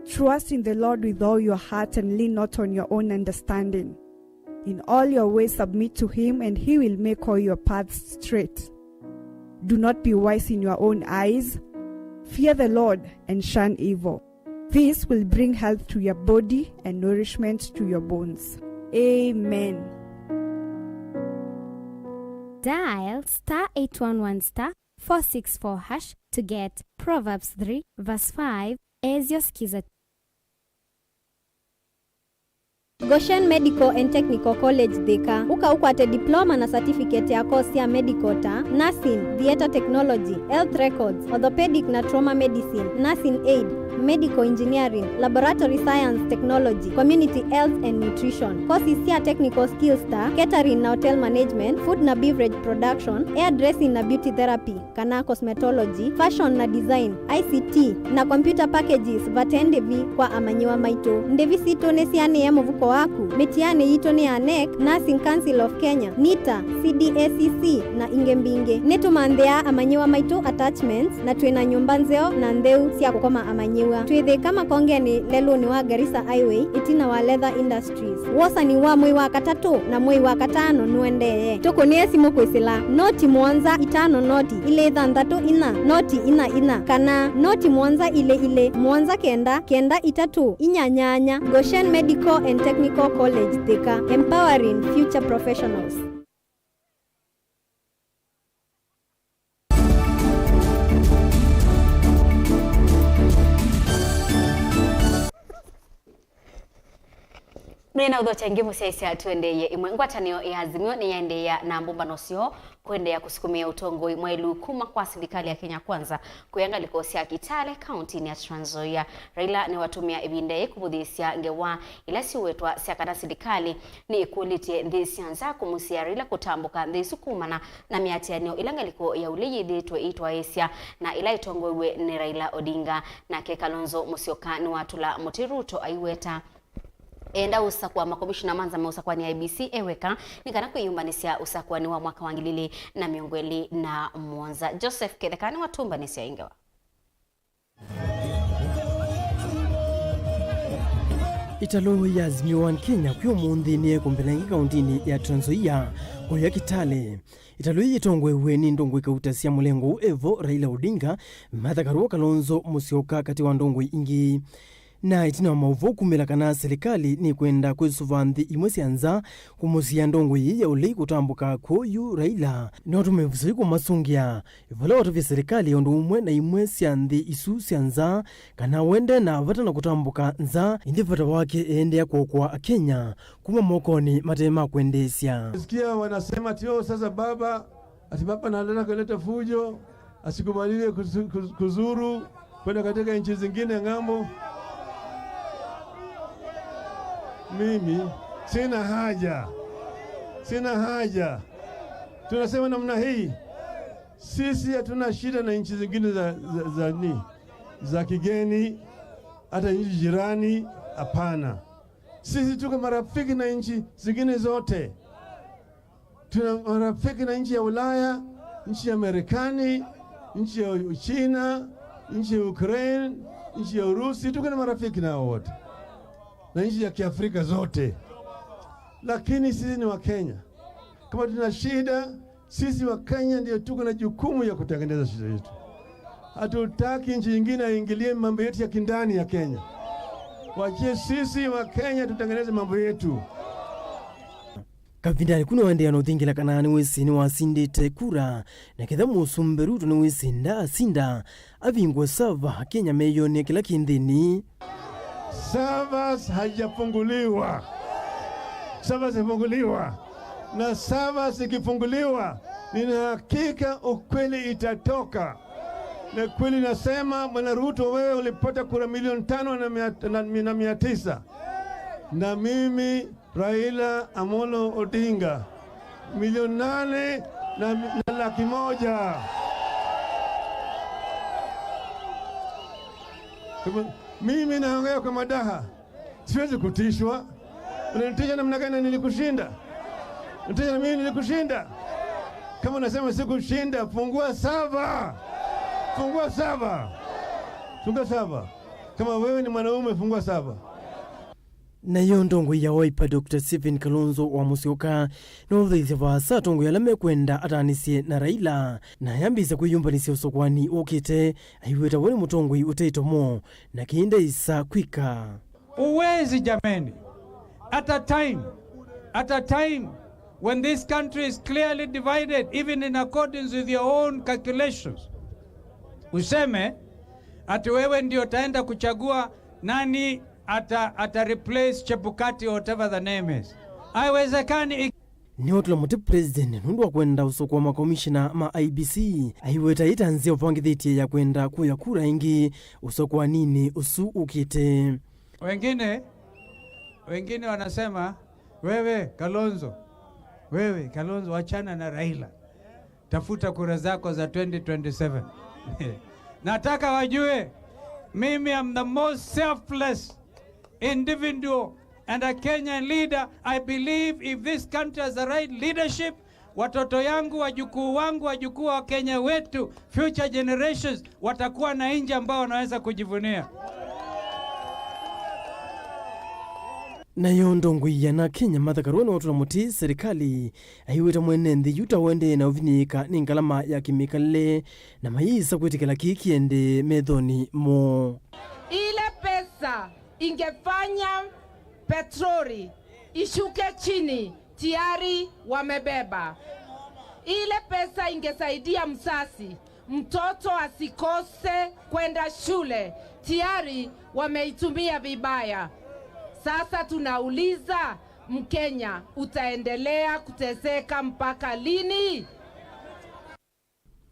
Trust in the Lord with all your heart and lean not on your own understanding. In all your ways submit to him, and he will make all your paths straight. Do not be wise in your own eyes. Fear the Lord and shun evil. This will bring health to your body and nourishment to your bones. Amen. Dial star eight one one star four six four hash to get Proverbs three verse five as your Skiza. Goshen Medical and Technical College Thika. Ũka ũkwate diploma na certificate ya course sya medical ta nursing, theatre technology, health records, orthopedic na trauma medicine, nursing aid, medical engineering, laboratory science technology, community health and nutrition. Courses sya technical skills ta catering na hotel management, food na beverage production, hairdressing na beauty therapy kana cosmetology, fashion na design, I C T, na computer packages vate ndĩvi kwa amanyĩw'a maitũ. Ndĩvi sitũ nĩsianĩe mũvuko waku. Mĩtianĩ yitũ nĩ ya nec, Nursing Council of Kenya, nita, C D A C C, na ingĩ mbingĩ. Nĩtũmanthĩaa amanyĩw'a maitũ attachments, na twĩ na nyũmba nzeo na ntheu sya kũkoma amanyĩw'a. Twĩ Thĩka Makongenĩ, lelũnĩ wa Garissa Highway, ĩtina wa Leather Industries. Wosani wa mwei wa katatũ na mwei wa katano nũendee. Tũkũnĩe simũ kwĩsĩla noti mũonza itano noti ilĩ thanthatũ inya noti inya inya kana noti mũonza ilĩ ilĩ mũonza kenda kenda itatũ inya nyanya. Goshen Medical and Technical College, Thika, empowering future professionals. Nĩna ũthokya ĩngĩ mũsyaĩĩsya tũendeeye ĩmwe. Ngwatanĩo ya Azimio nĩyaendeea na mbũmbano syoo kũendeea kũsukumĩa ũtongoi mwaĩlu kuma kwa silikalĩ ya Kenya Kwanza kũya ngalĩko sya Kitale, kaũntĩnĩ ya Trans Nzoia. Raila nĩwatũmĩa ĩvinda yĩĩ kũvũthĩĩsya ngewa ila siũwetwa sya kana silikalĩ nĩĩkũlĩtye nthĩ sya nza kũmũsiĩĩa Raila kũtambũka nthĩ isu kumana na mĩatĩanĩo ĩla ngalĩko ya ũlei yĩthĩĩtwe ĩitwaĩĩsya na ĩla ĩtongoew'e nĩ Raila Odinga. Nake Kalonzo Musyoka nĩwatũla mũtĩ Ruto aiweta eenda ũsakũa makomishona ma nzama ya ũsakũani ya I E B C e weka nĩ kana kwĩyũmbanĩsya ũsakũani wa mwaka wa ngili ilĩ na mĩongo ĩlĩ na mũonza. Joseph Ketheka nĩwatũmbanĩsya ĩ ngewa. Ĩtalũ ya Azimio One Kenya kwĩ ũmũnthĩ nĩyeekũmbĩla ĩngĩ kaũntĩnĩ ya Trans Nzoia kũya Kitale. Ĩtalũ yĩĩ yĩtongoew'e nĩ ndongoi kauta sya mũlengo ũũ evo Raila Odinga, Martha Karua Kalonzo Musyoka katĩ wa ndongoi ingĩ. Na ĩtina wa maũvoo kumĩla kana silikalĩ nĩkwenda kwĩsũva nthĩ imwe sya nza kũmũsiĩĩa ndongoi yĩĩ ya ũlei kũtambũka kũũ yu Raila, no tũmĩvuso yu kũmasũngĩa. Vala watavya silikalĩ ya ũndũ ũmwe na imwe sya nthĩ isu sya nza, kana wende na vata na kũtambũka nza, ĩndĩ vata wake eendeea kũokoa Akenya kuma mokonĩ mate ma kwendeesya. Sikia wanasema ati, "Oh, sasa baba, ati baba anataka kuleta fujo, asikubaliwe kuzu-, kuz-, kuzuru kwenda katika nchi zingine ng'ambo." Mimi sina haja, sina haja. Tunasema namna hii, sisi hatuna shida na nchi zingine za, za, za, ni, za kigeni, hata nchi jirani, hapana. Sisi tuko marafiki na nchi zingine zote. Tuna marafiki na nchi ya Ulaya, nchi ya Marekani, nchi ya Uchina, nchi ya Ukraine, nchi ya Urusi. Tuko na marafiki nao wote, na nchi ya Kiafrika zote. Lakini sisi ni Wakenya. Kama tuna shida, sisi Wakenya ndio tuko na jukumu ya kutengeneza shida yetu. Hatutaki nchi nyingine aingilie mambo yetu ya kindani ya Kenya. Wachie sisi Wakenya tutengeneze mambo yetu. Kavindanĩ kau nĩwaendeea na ũthingĩla kana nĩwĩsĩ nĩwasindĩte kura, na ketha mũsumbĩ Ruto nĩwĩsĩ ndaasinda, avingũe sava, Akenya meyon'e kĩla kĩ nthĩnĩ. Savas haijafunguliwa. Savas haijafunguliwa. Na Savas ikifunguliwa, nina hakika ukweli itatoka. Na kweli nasema, Bwana Ruto, wewe ulipata kura milioni tano na mia, na, na mia tisa. Na mimi Raila Amolo Odinga, milioni nane na, na laki moja. Kwa hivyo, mimi naongea kwa madaha, siwezi kutishwa. Unanitisha namna gani na nilikushinda? Unanitisha na mimi nilikushinda? Kama unasema sikushinda, fungua sava. Fungua sava. Fungua sava. Kama wewe ni mwanaume, fungua sava. Nayo ndongoi ya Wiper, Doctor Stephen Kalonzo wa Musyoka, nũũthĩĩsya vaasa atongoi ala mekwenda ataanĩsye na Raila, na ayambĩĩsya kwĩyũmbanĩsya ũsakũani ũkĩte, aiweta we nĩ mũtongoi ũte ĩtomo, na kĩĩ ndaĩsa kwĩka. Uwezi jameni, at a time, at a time when this country is clearly divided, even in accordance with your own calculations, useme ati wewe ndio utaenda kuchagua nani ata, ata replace Chebukati, whatever the name is. Haiwezekani. Nĩwatũla mũtĩ president nũndũ wa kwenda ũsakũa makomishina ma I E B C, aiweta ĩtanzĩa ũvangĩthĩtye ya kwenda kũya kura ĩngĩ ũsakũaninĩ ũsu ũkĩte. Wengine, wengine wanasema, "Wewe Kalonzo, wewe Kalonzo, wachana na Raila. Tafuta kura zako za twenty twenty-seven." Nataka wajue, mimi am the most selfless individual and a Kenyan leader. I believe if this country has the right leadership, watoto yangu, wajukuu wangu, wajukuu wa Kenya wetu, future generations, watakuwa na nchi ambao wanaweza kujivunia. Nayo ndongoi ya na Kenya Martha Karua nĩwatũla mũtĩ serikali, aiweta mwene nthĩ yu ta ũendee na ũvinyĩĩka nĩ ngalama ya kĩmĩkalĩle, na mayĩsa kwĩtĩkĩla kĩĩ kĩende methonĩ moo. Ile pesa ingefanya petroli ishuke chini, tayari wamebeba. Ile pesa ingesaidia mzazi, mtoto asikose kwenda shule, tayari wameitumia vibaya. Sasa tunauliza, Mkenya, utaendelea kuteseka mpaka lini?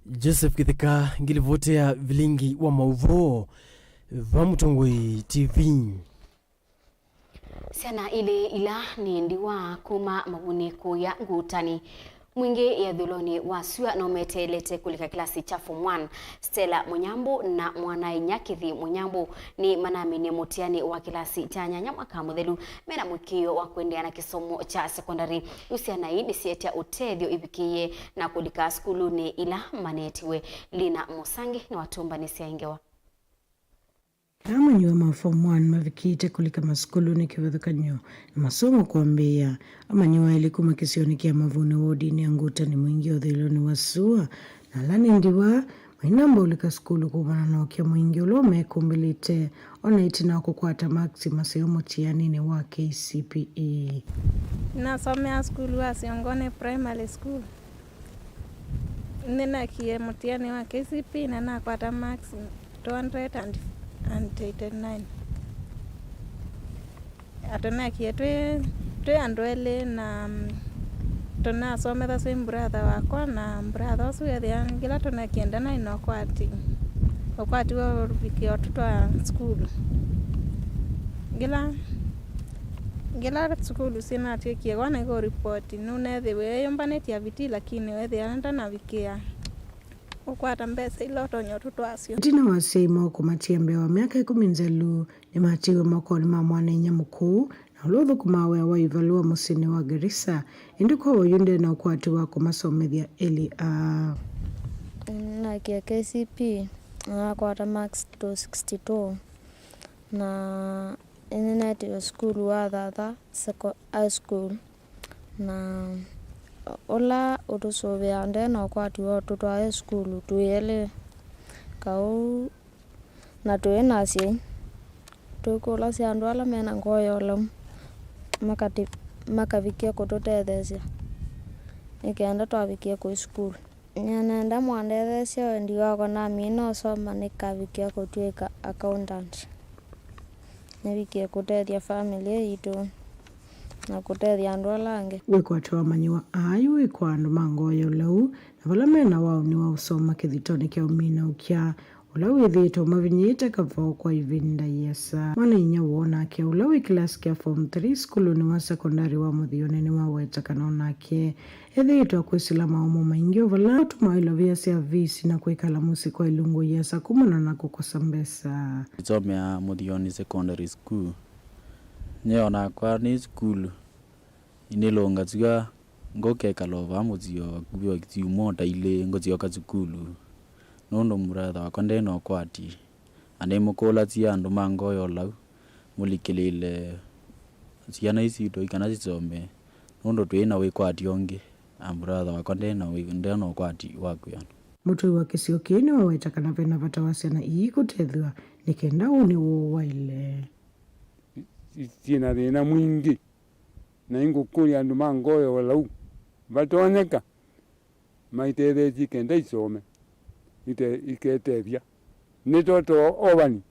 Joseph Kitheka, ngilivoti ya vilingi wa mauvoo va Mũtongoi T V. Syana ilĩ ila nĩ ndiwa kuma Mavuni kũya Ngutani mwingĩ ĩathũlonĩ wa sua no meteelete kũlika kĩlasi kya form one. Stella Mũnyambũ na mwana-a-inyia Kĩthi Mũnyambũ nĩ manaminie mũtiani wa kĩlasi kya nyanya mwaka mũthelu mena mũĩkĩĩo wa kũendeea na kĩsomo kya sekondalĩ. Yu syana ii nĩsyeetya ũtethyo ivikĩĩe na kũlika sukulunĩ ila maneetiwe. Lina Mũsangi nĩwatũmbanĩsya ĩ ngewa. Amanyĩw'a ma form one mavikĩte kũlika masukulunĩ kĩvathũkany'o na masomo kwambĩĩa. Amanyĩw'a elĩ kuma kĩsionĩ kya Mavuni wodinĩ ya Ngutani mwingĩ ũthũĩlonĩ wa sua, na ala nĩ ndiwa, mainamba ũlika sukulu kumana na ũkĩa mwingĩ ũla ũmekũmbĩlĩte, o na ĩtina wa kũkwata makisi maseo mũtianinĩ wa K C P E. Nasomea sukulu wa Siongoni Primary School. Nĩneekie mũtiani wa K C P na nakwata marks two hundred and eighty-nine. Na tũneekie twĩ, twĩ andũ elĩ na, mm, tũnasomethasya ĩ brother wakwa, na brother ũsu ethĩa ngĩla tũneekie ndenaĩ na ũkwati, ũkwati wa ũvikĩo tũtwaa sukulu. Ngĩla, ngĩla sukulu sinatw'ĩkie kwa naiko ripoti, nũneethĩwe eyũmbanĩtye avitii, lakini weethĩa ndanavikĩa ũkwata mbesa ila ũtonya ũtũtwaa syo. Ĩtina wa asyai moo kũmatia mbee wa myaka ĩkũmi nzelu, nĩmatiiwe mokonĩ ma mwana-a-inyia mũkũũ, na ũla ũthũkũmaa wĩa wa ivalũa mũsyĩnĩ wa Garissa, ĩndĩ kwa oyu nde na ũkwati wa kũmasomethya elĩ aa. Nakie K C P na nakwata marks two sixty-two, na nĩneetiwe sukulu wa Thatha Seco-, High School, na ũla ũtũsũvĩaa nde na ũkwati wa ũtũtwae sukulu twĩ elĩ. Kaũ na twĩ na asyai, tũikũlasya andũ ala me na ngoo ya ũlau makati-, makavikĩa kũtũtetheesya nĩ kenda twavikĩa kũi sukulu. Nĩnenda mwandetheesya wendi wakwa namina ũsoma nĩkavikĩa kũtw'ĩka accountant, nĩvikĩe kũtethya famĩlĩ yitũ na kũtethya andũ ala angĩ. Wĩkwatyo wa amanyĩw'a aa yu wĩ kwa andũ ma ngoo ya ũlau na vala me na waũni wa ũsoma kĩthitonĩ kya ũmina ũkya ũla wĩthĩĩtwe ũmavinyĩĩte kavoo kwa ĩvinda ĩasa. Mwana-a-inyia woo nake ũla wĩ kĩlasi kya form three sukulunĩ wa sekondalĩ wa Mũthionĩ nĩwaweta kana o nake ethĩĩtwe akwĩsĩla maũmũ maingĩ o vala atũmaa ilovia sya visi na kwĩkala mũsyĩ kwa ilungu ĩasa kumana na kũkosa mbesa. Nĩsomea Mũthionĩ Secondary School. Nyie o nakwa nĩ sukulu. Nĩlũngasw'a ngũkekala o vaa mũsyĩ o vakuvĩ o syumwa o ta ilĩ ngũsyoka sukulu, nũndũ brother wakwa nde na ũkwati. Na nĩmũkũlasya andũ ma ngoo ya ũlau mũlikĩlĩĩle Syana isu sitũ ikana sisome, nũndũ twĩ na wĩkwatyo ũngĩ, na brother wakwa nde na wĩ-, nde na ũkwati wa kwĩana. Mũtũi wa kĩsio kĩĩ nĩwaweta kana vena vata wa syana ii kũtethw'a nĩ kenda ũnĩ woo waĩle. Syĩ na thĩna mwingĩ, na ingũkũlya andũ ma Ngoyo Walau, vatonyeka maitetheesye kenda isome, ite-, iketethya. Nĩ toto ovani,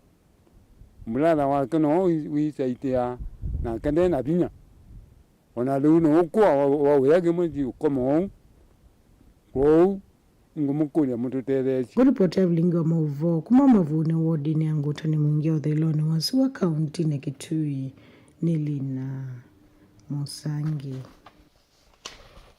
mbrother wake no wĩsaitĩaa, nake nde na vinya. O na lĩu nũũkũa wa, wa wĩa kĩmwe ti ũkoma ũu. Kwoou, ngũmũkũlya mũtũtetheesye. Kũlipoti ya vilingi wa maũvoo kuma Mavunĩ wodinĩ ya Ngũtanĩ Mwingĩ ũthũĩlonĩ wa sua kauntinĩ Kitui nĩ Lina Mũsangi.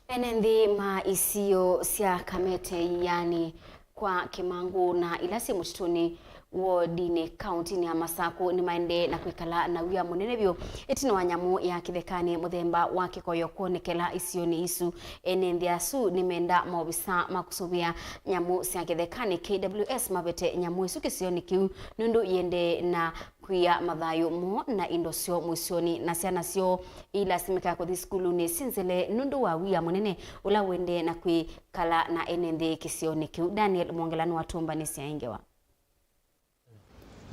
Ene nthĩ ma isio sya Kamete, yani kwa Kĩmangũ, na ila syĩ mũtitũnĩ wodinĩ kauntinĩ ya Masakũ nĩmaendee na kwĩkala na wia mũnene vyũ ĩtina wa nyamũ ya kĩthekanĩ mũthemba wa kĩkoyo kwonekela isionĩ isu. Ene nthĩ asu nĩmenda maovisa ma kũsũvĩa nyamũ sya kĩthekanĩ, K W S, mavete nyamũ isu kĩsionĩ kĩu nũndũ iendee na kwia mathayũ moo na indo syoo mũisyonĩ, na syana syoo ilasimĩkaa kũthi sukulunĩ syĩ nzele nũndũ wa wia mũnene ũla ũendee na kwĩkala na ene nthĩ kĩsionĩ kĩu. Daniel Mwongela nĩwatũmbanĩsya ĩ ngewa.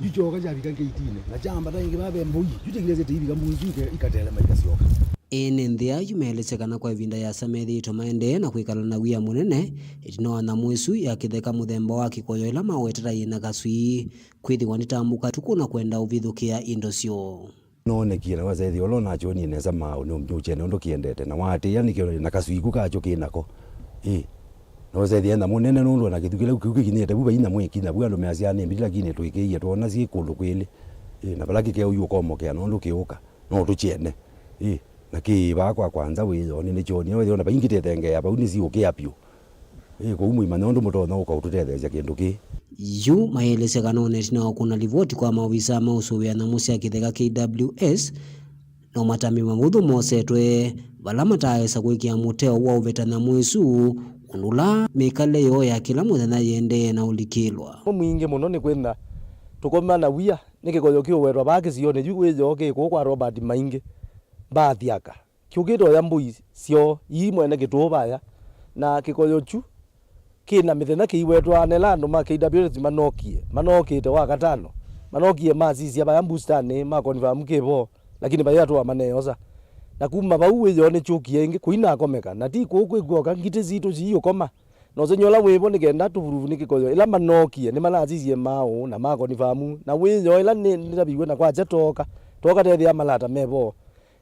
Yu kyoka kyavika ngeitinĩ, na kyambata ĩngĩ vaa ve mbũi, yu tĩkilesye tĩivika mbũi isu ike-, ikatelema ikasyoka. Ene nthĩ ayu meelesya kana kwa ĩvinda yĩasa methĩĩtwe maendee na kwĩkala na wia mũnene ĩtina wa nyamũ ĩsu ya kĩtheka mũthemba wa kĩkoyo ĩla mawetete yĩna kaswii kwĩthĩwa nĩtambũka tukũ na kwenda ũvithũkĩa indo syoo. Noonekie na wesa ĩthĩa ũla ũnakyonie nesa maaũ nĩ ũmbyũkyene ũndũ kĩendete, na waatĩĩa nĩkyo na kaswii ku kakyo kĩ nako. Ĩĩ. Na wesa ĩthĩa nyamũ nene nũndũ ona kĩthu kĩla kĩu kĩkinyĩte vu vai nyamũ ĩkinya vu, andũ measyaa nĩ mbili, lakini twĩkĩie twoona syĩ kũndũ kwĩlĩ. Ĩĩ, na vala kĩkeũyũ ũkomokea nũndũ kĩũka no tũkyene. Ĩĩ, na kĩĩ vaa kwa kwanza wĩyoonĩ nĩkyonie, wethĩa ona vaingĩ tĩthengeea vau nĩsiũkĩa vyũ. Ĩ, kwoou mũimanya ũndũ mũtonya ũka ũtũtetheesya kĩndũ kĩĩ. Yu maelesya kana o na ĩtina wa kũna livoti kwa maovisa ma ũsũvĩa nyamũ sya kĩtheka K W S, no matambya mavũthũ mosetwe vala mataaĩsa kwĩkĩa mũteo wa ũveta nyamũ ĩsu, ũndũ ũla mĩkalĩle yoo ya kĩla mũthenya yĩendee na ũlikĩlwa. Mwingĩ mũno nĩ kwĩtha tũkoma na wia, nĩ kĩkoyo kĩũwetwa vaa kĩsionĩ yu wĩyoo kĩ kũũ kwa Robert Maingi, mbaa Thyaka. Kyũkĩte oya mbũi syoo ii mwene kĩtũũ vaya, na kĩkoyo kyu kĩ na mĩthenya kĩiwetwa, na ĩla andũ ma K W S manokie, manookĩte wa katano, manokie masisya vaya mbusitanĩ, ma confirm kĩ vo, lakini vai atũa maneosa. Na kuma vau wĩoo nĩkyũkie ĩngĩ, kũinakomeka, na ti kũũ kwĩ kw'oka, ngitĩ sitũ siiyũkoma. Na ũsengy'o ũla wĩ vo nĩ kenda tũvuruvu nĩ kĩkoyo, ĩla manookie, nĩmanasisye maaũ na ma confirm, na wĩoo ĩla nĩ, nĩtaviw'e na kwakya tooka, tooka tethĩa malata me vo.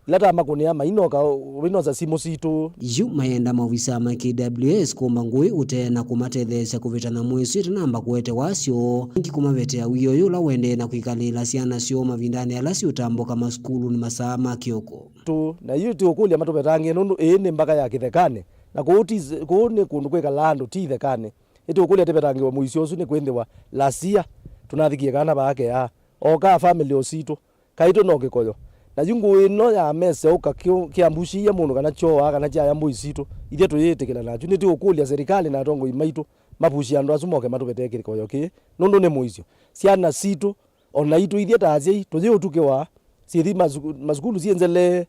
Ĩla tamakũnĩa mainoka, mainosa simũ sitũ. Yu mayenda maovisa ma K W S kũmba ngũĩ ũtee na kũmatetheesya kũveta nyamũ ĩsu ĩtanamba kũete wasyo, ĩngĩ kũmavetea wia ũyũ ũla ũendee na kwĩkalĩĩla syana syoo mavindanĩ ala siũtambũka masukulunĩ masaa ma kĩoko. Tũ, na yu tũũkũlya matũvetangĩe nũndũ ĩĩ nĩ mbaka ya kĩthekanĩ, na kũu ti, kũu nĩ kũndũ kwĩkalaa andũ, ti ithekanĩ. Ĩtũũkũlya tĩvetangĩwe mũisyo ũsu nĩ kwĩthĩwa lasia tũnathikie kana vaake aa, o ka famĩlĩ o sitũ. Kaitũ no kĩkoyo. Na yu ngũĩ ĩno ya meseũka kĩ-, kĩambushĩie mũndũ kana kyooaa kana kyaya mbũi sitũ, ithyĩ tũyĩtĩkĩla nakyu. Nĩtũũkũlya serikali na atongoi maitũ mapusye andũ asu moke matũvetee kĩkoyo kĩĩ, nũndũ nĩ mũisyo. Syana sitũ, o naitũ ithyĩ ta asyai, tũyĩũtukĩwa, syĩthi masuku-, masukulu syĩ nzelee.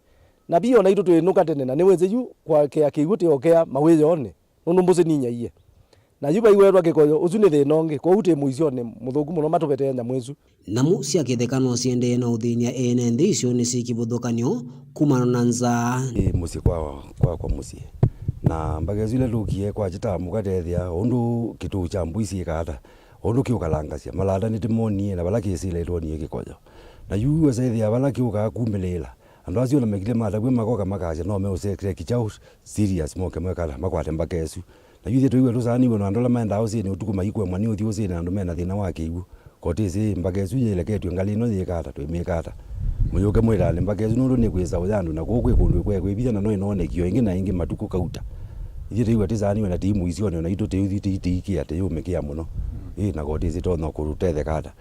Na pi o naitũ twĩnũka tene, na nĩwĩsĩ yu kwakĩa kĩw'ũ tĩokea mawĩyoonĩ. Nũndũ mbũsĩ ninyaie. Na yu vaiwetwa kĩkoyo, ũsu nĩ thĩna ũngĩ, kwoou twĩ mũisyonĩ mũthũku mũno matũvetee nyamũ ĩsu. Nyamũ sya kĩtheka no siendee na ũthĩny'a ene nthĩ isionĩ syĩ kĩvathũkany'o kumana na nzaa. Ĩ mũsyĩ kwa, kwakwa mũsyĩ. Na mbaka ĩsu ĩla tũkie kwakya ta mũkatethĩa, ũndũ kĩtũũ kya mbũi syĩkaa ata, ũndũ kĩũkalangasya, malata nĩtĩmonie, na vala kĩsĩla ĩtwonie kĩkoyo. Na yu wesa ĩthĩa vala kĩũkaa kumĩlĩĩla, andũ asu ona mekile matavw'a makoka makasya no meũseke kyaũ serious moke mekala makwate mbaka ĩsu. Na yu ithyĩ tũiw'a tũsaanĩw'e na andũ ala maendaa ũsĩnĩ ũtukũ maikuemwa nĩ ũthyũ ũsĩnĩ na andũ mena thĩna wa kĩw'ũ. Kotĩsĩ mbaka ĩsu yĩleketw'e ngalĩ ĩno yĩka ata, twĩmĩka ata? Mũyũke mwĩtaane mbaka ĩsu nũndũ nĩkwĩsa ũya andũ na kũu kwĩ kũndũ ĩkwekwa ĩvinya na no ĩnoonekio ĩngĩ na ĩngĩ matukũ kauta. Ithyĩ tũiw'a tĩsaanĩw'e na tĩi mũisyonĩ o naitũ tĩũthi tĩi tĩikĩa tĩyũmĩkĩa mũno. Ĩĩ, na kotĩsĩ tonya kũtũtetheka ata?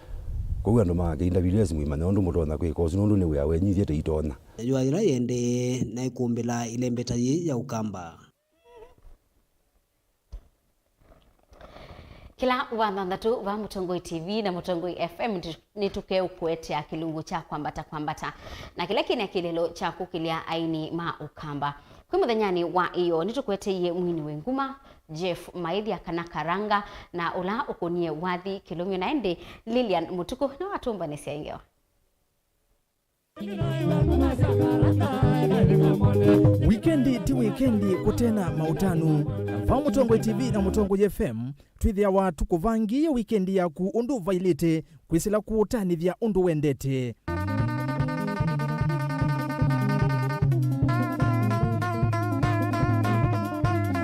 Kwoou andũ ma K W S mũimanya ũndũ mũtonya kwĩka ũsu nũndũ nĩ wĩa wenyu, ithyĩ tũitonya. Yũa yĩla yĩendee na ĩkũmbĩla ĩlembeta yĩĩ ya ũkamba. Kĩla wa thanthatũ va Mũtongoi T V na Mũtongoi F M nĩtũkeũkũetea kĩlungu kya kwambata kwambata, na kĩla kĩna kĩlĩlo kya kũkĩlya aini ma Ũkamba. Kwĩ mũthenyanĩ wa ĩyoo, nĩtũkũeteie mwini wĩ nguma, Jeff Maithya kana Karanga, na ũla ũkũnie wathi kĩlũmyo, na ĩndĩ Lilian Mũtukũ nĩwatũmbanĩsya ngewa. Wikendi ti wikendi kũte na maũtanu. Va Mũtongoi T V na Mũtongoi F M, twĩthĩawa tũkũvangĩĩe wikendi yaku ũndũ vailĩte, kwĩsĩla kũũtanĩthya ũndũ wendete.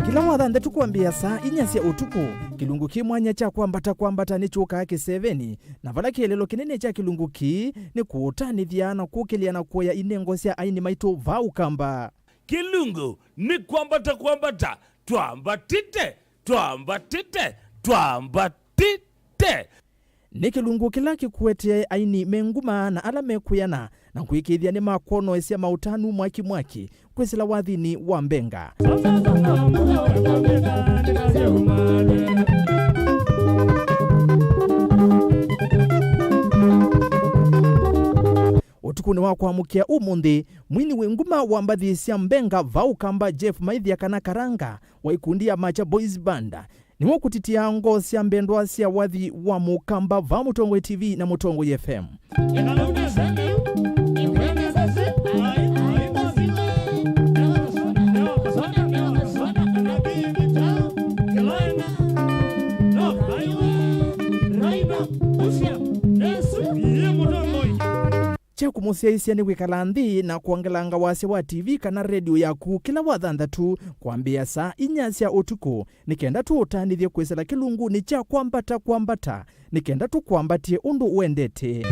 Kĩla wa thanthatũ kwambĩĩa saa inya sya ũtukũ, kĩlungu kĩ mwanya kya kwambata kwambata nĩkyũkaa kĩsevenĩ, na vala kĩeleelo kĩnene kya kĩlungu kĩĩ nĩ kũũtanĩthya na kũkĩlya na kũea inengo sya aini maitũ va Ũkamba. Kĩlungu nĩ kwambata kwambata, twambatĩte, twambatĩte, twambatĩte. Nĩ kĩlungu kĩla kĩkũetee aini me nguma na ala mekwĩana na kwĩkĩĩthya nĩmakwonoesya maũtanu mwaki mwaki kwĩsĩla wathinĩ wa mbenga. Ũtukũnĩ wa kwamũkĩa ũmũnthĩ, mwini wĩ nguma wa mbathi sya mbenga va Ũkamba, Jeff Maithya kana Karanga wa ikundi ya Macha Boys Band, nĩwe ũkũtitĩa ngoo sya mbendwa sya wathi wa Mũkamba va Mũtongoi T V na Mũtongoi F M. Kya kũmũsyaĩĩsya nĩ kwĩkala nthĩ na kwongelanga wasya wa T V kana redio yaku kĩla wa thanthatũ kwambĩĩa saa inya sya ũtukũ, nĩ kenda tũũtanĩthye kwĩsĩla kĩlungunĩ kya kwambata kwambata, nĩ kenda tũkwambatye ũndũ wendete.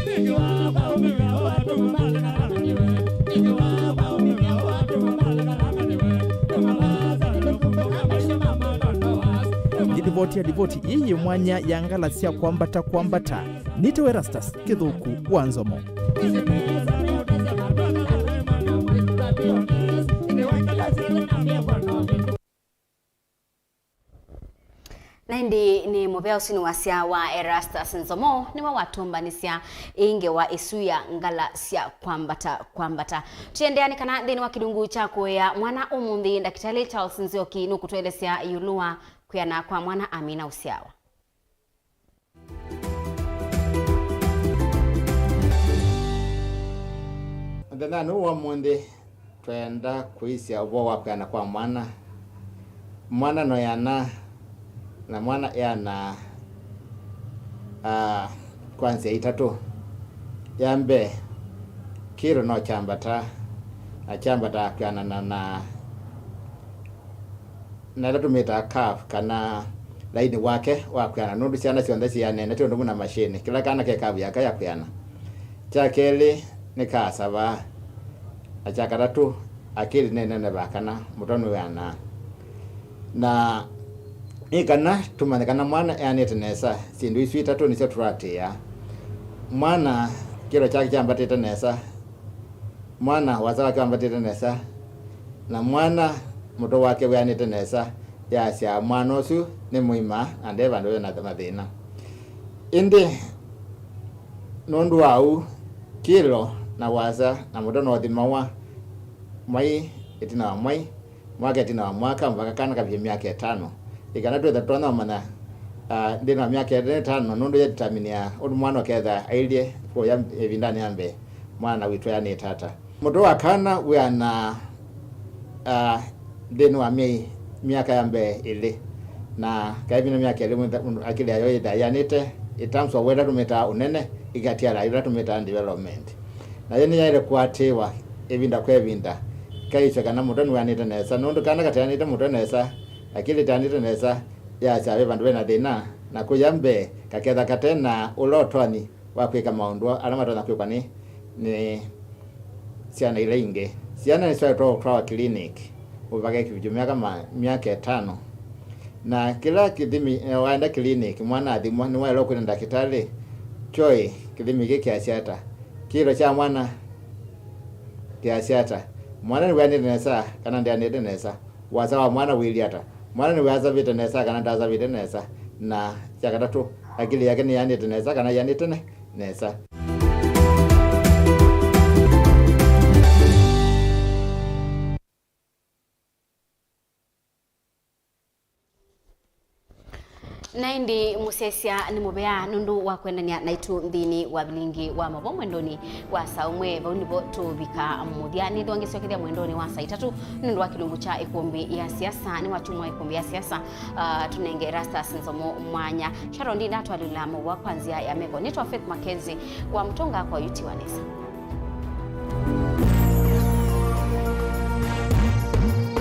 Nĩ livoti ya livoti ii yĩ mwanya ya ngala sya kwambata kwambata. Nĩtawa Erastus Kĩthũku wa Nzomo. Na ĩndĩ nĩ mũvea ũsu nĩ wasya wa Erastus Nzomo, nĩwe watũmbanĩsya ĩ ngewa ĩsu ya ngala sya kwambata kwambata. Tũiendeea nĩ kana nthĩnĩ wa kĩlungu kya kũea mwana ũmũnthĩ, Ndakĩtalĩ Charles Nzioki nũkũtũelesya ĩũlũ wa kwĩana kwa mwana amina ũsyawa. Mũthenyanĩ ũũ wa ũmũnthĩ, twenda kũisya ũvoo wa kwĩana kwa mwana. Mwana no eana, na mwana eanaa, ah, kwa nzĩa itatũ. Ya mbee, kĩlo no kyambata, na kyambataa kwĩanana na na ĩla tũmĩtaa curve, kana laini wake wa kwĩana, nũndũ syana syonthe sianene ti ũndũ ũmwe na machine. Kĩla kana ke curve yaka ya kwĩana. Kya kelĩ, nĩ kaasavaa, na kya katatũ, akili nĩnenevaa kana mũtwe nĩwĩanaa. Na nĩ kana tũmanye kana mwana eanĩte nesa, syĩndũ isu itatũ nĩsyo tũratĩĩa. Mwana kĩlo kyake kyambatĩte nesa, mwana wasa wake wambatĩte nesa, na mwana mũtwe wake wĩanĩte nesa, yasya mwana ũsu nĩ mũima na nde vandũ ve na mathĩna. Ĩndĩ nũndũ wa ũu, kĩlo na wasa na mũtwe no ũthimawa mwai ĩtina wa mwai, mwaka ĩtina wa mwaka, mpaka kana kavikĩe myaka ĩtano. Ĩ kana twĩthe tũtonya ũmanya, ah, nthĩnĩ wa myaka ĩtano, nũndũ yĩdeterminĩaa ũndũ mwana ũkethĩa ailyĩ kũya ĩvindanĩ ya mbee, mwana witũ eanĩte ata. Mũtwe wa kana wĩanaa, ah, nthĩnĩ wa myei, myaka ya mbee ĩlĩ, na kaĩvinda myaka ĩlĩ mũndũ akili yayo yĩthĩaa yĩanĩte, in terms of ĩla tũmĩtaa ũnene, ĩkatiala ĩla tũmĩtaa development. Nayo nĩyaĩle kũatĩĩwa ĩvinda kwa ĩvinda, kaisye kana mũtwe nĩwĩanĩte nesa, nũndũ kana kateanĩte mũtwe nesa, akili ĩteanĩte nesa, yasya ve vandũ vena thĩna, na kũya mbee kaketha kate na ũla ũtonyi wa kwĩka maũndũ ala matonya kwĩkwa nĩ, nĩ syana ila ingĩ. Syana nĩsyaĩtwe ũtwawa clinic ũvake kĩvĩtyo myaka ma, myaka ĩtano. Na kĩla kĩthimi, eh, waenda clinic, mwana athimwa, nĩwaĩlwe kwĩta ndakĩtalĩ, "Kyoi, kĩthimi gĩkĩ kĩasya ata? Kĩlo kya mwana kĩasya ata? Mwana nĩwĩanĩte nesa kana ndĩanĩte nesa? Wasa wa mwana wĩilyĩ ata? Mwana nĩwĩasavĩte nesa kana ndasavĩte nesa? Na kya katatũ, akili yake nĩyanĩte nesa kana yanĩte ne-, nesa. Na ĩndĩ mũsyaĩĩsya nĩ mũvea nũndũ wa kwendany'a naitũ nthĩnĩ wa vilingi wa mavo mwendonĩ wa saa ũmwe. Vau nĩvo tũvika mũthya. Nĩthwa ngĩsyokethya mwendonĩ wa saa itatũ nũndũ wa kĩlungu kya ĩkũmbĩ ya siasa. Nĩwatumwa ĩkũmbĩ ya siasa, ah, tũnenge Erastus Nzomo mwanya. Sharon Ndinda atwalĩla mũvea kwa nzĩa ya meko. Nĩtwa Faith Mackenzie wa Mũtonga kwa Yuti wa Nesa.